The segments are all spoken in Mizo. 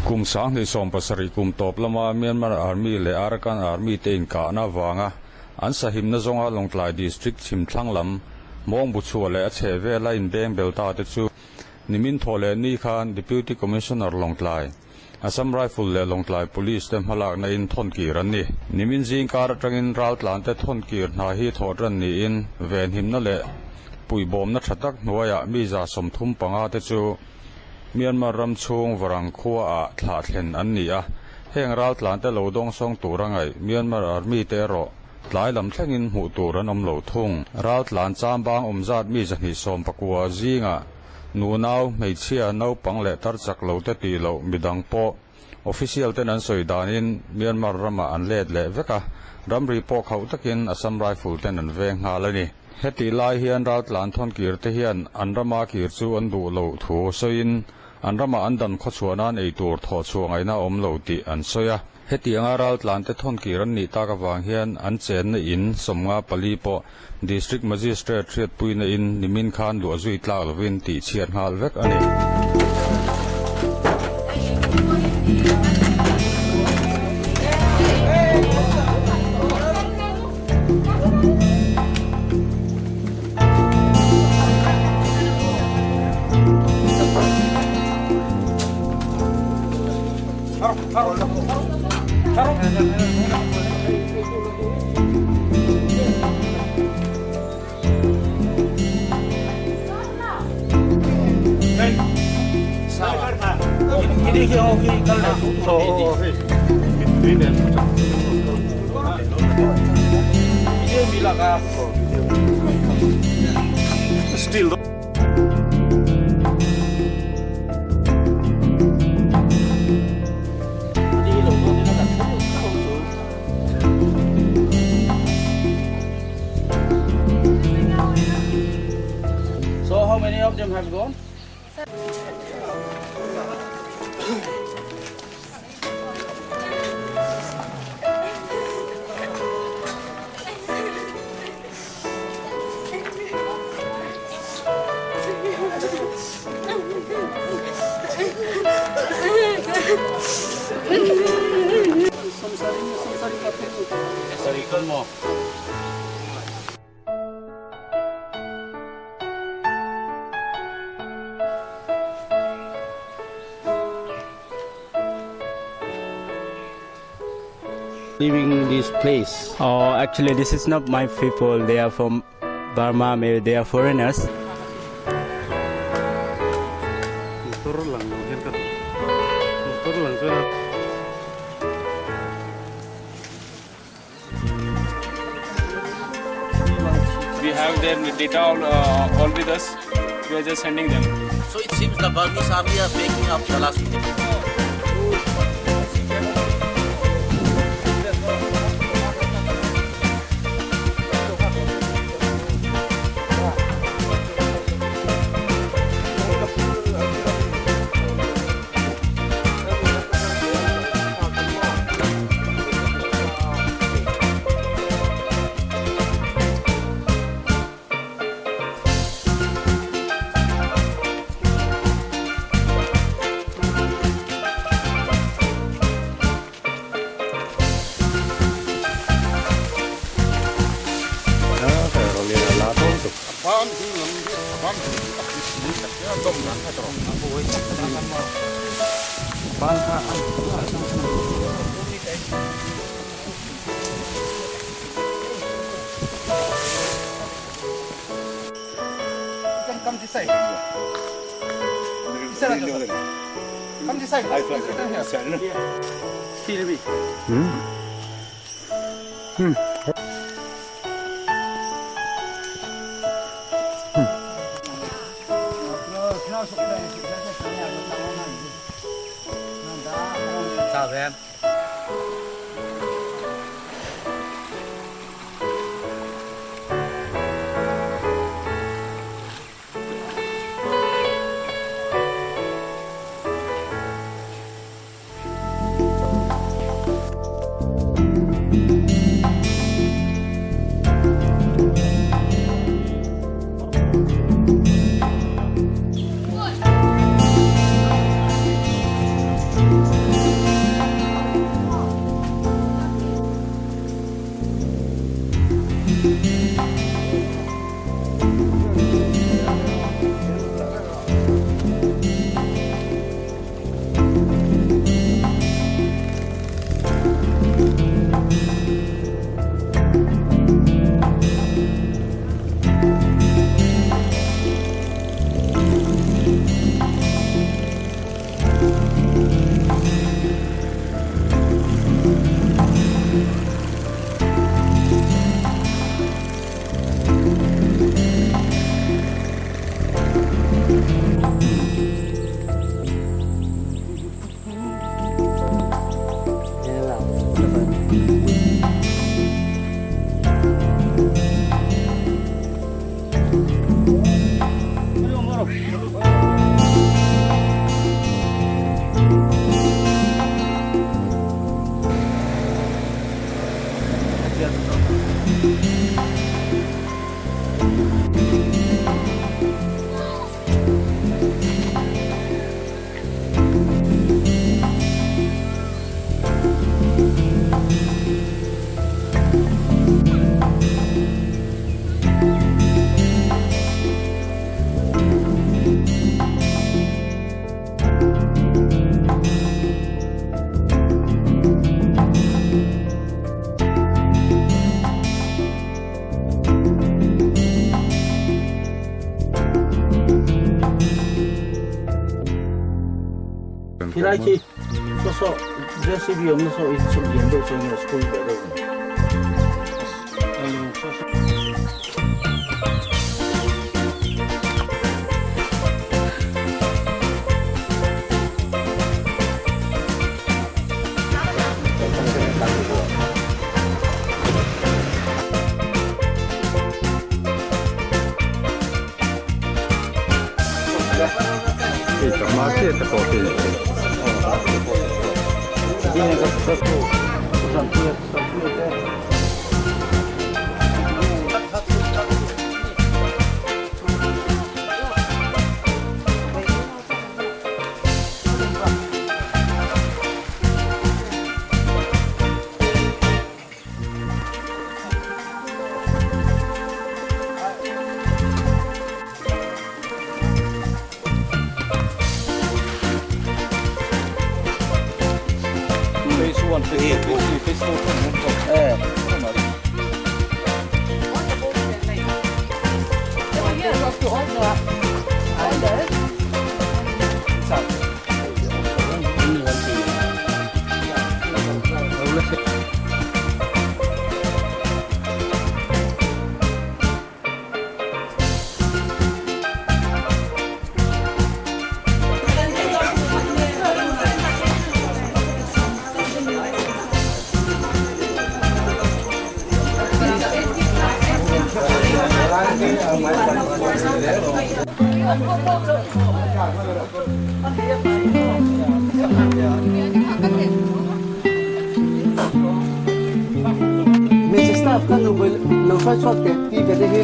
Kum 2017 kum tawp lama Myanmar Army leh Arakan Army te inkahna avanga an sahimna zawnga Lawngtlai District chhimthlang lam mawngbu chhuah leh a chhehvela inbeng bel ta te chu nimin thawh leh ni khan Deputy Commissioner Lawngtlai Assam Rifle leh Lawngtlai Police te hmalakna in thawn kir an ni. Nimin zing kar atangin raltlan te thawn kir hna hi thawh tan niin venhimna leh puihbawmna tha tak hnuaiah mi 35 te chu Myanmar ram chhung Varang khua ah thlah thlen an ni a. Heng raltlan te lo dawngsawng tur a ngaih Myanmar Army te erawh tlai lam thlengin hmuh tur an awm lo thung. Raltlan chambang awm zat mi 119 zingah Nunau, hmeichhia, naupang leh tar chak lo te tih loh midang pawh official ten an sawi danin Myanmar ramah an let leh vek a, ramri pawh khauh takin Assam Rifle ten an veng nghal a ni. Hetih lai hian raltlan thawnkir te hian an rama kir chu an duh loh thu sawiin an ramah an dan khawchhuah nan ei tur thawhchhuah ngaihna a awm lo tih an sawi a. Hetianga raltlante thawnkir an nih tak avang hian an chenna in 54 pawh District Magistrate hriatpuina in nimin khan luah zui tlak lovin tih chhiat nghal vek a ni. So how many of them have gone? Leaving this place. Oh, actually, this is not my people. They are from Burma. Maybe they are foreigners. We have their data all with us. We are just sending them. So it seems the Burmese army are making up the last minute. Come this side. This side, Come this side. Silvi. Khilai khi saw saw JCB awmna saw in chhun lian deuh chuan nge school ve deuh ang. Hmeichhe staff kha lo lo hruai chhuak teh pi ber te hi.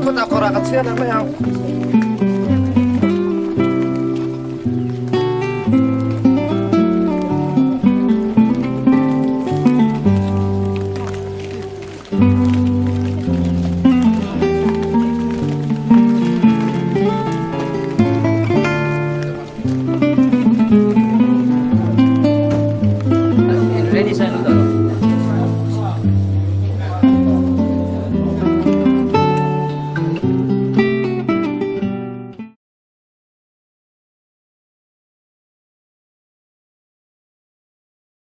Khawtah kawrah ka chiah leh mai ang.